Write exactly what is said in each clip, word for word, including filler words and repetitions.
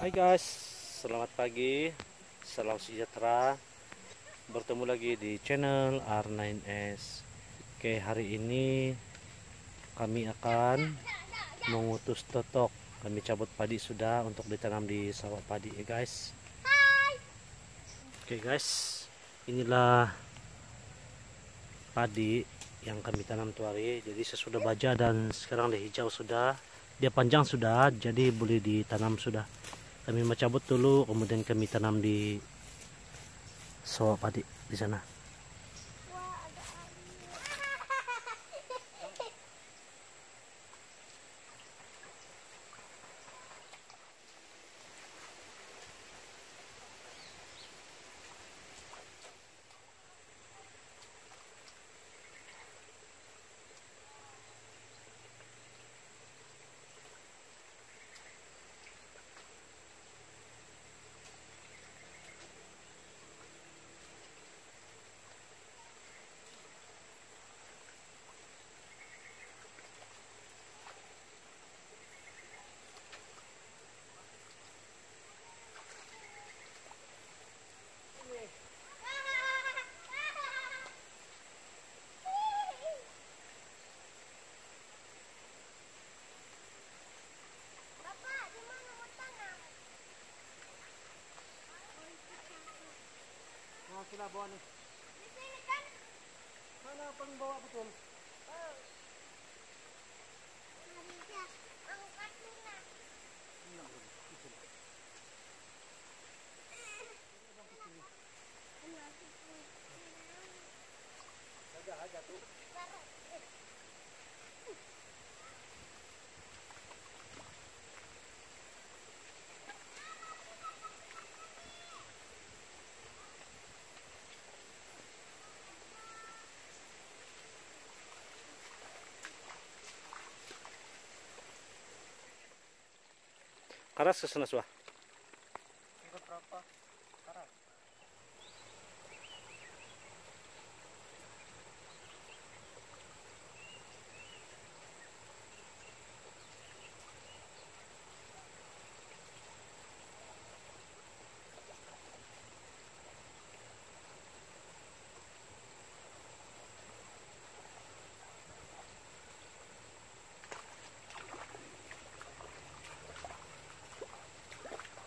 Hai guys, selamat pagi, salam sejahtera. Bertemu lagi di channel R nine S. Oke, hari ini kami akan mengutus totok. Kami cabut padi sudah untuk ditanam di sawah padi ya guys. Oke guys, inilah padi yang kami tanam tu hari. Jadi sesudah baja dan sekarang dia hijau sudah. Dia panjang sudah, jadi boleh ditanam sudah. Kami mau cabut dulu, kemudian kami tanam di sawah padi di sana. Nah, sila bawa ni. Di sini kan? Mana pengbawa betul? Oh. Angkat ni lah. Ini lah, di sini. Karas ke sana suah. Ikut berapa? Karas.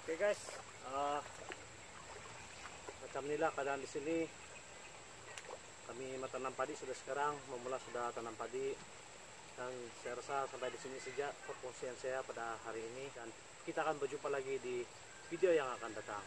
Oke guys, ah, macam inilah keadaan di sini. Kami mau tanam padi sudah sekarang, mula-mula sudah tanam padi. Dan saya rasa sampai di sini saja perkongsian saya pada hari ini. Dan kita akan berjumpa lagi di video yang akan datang.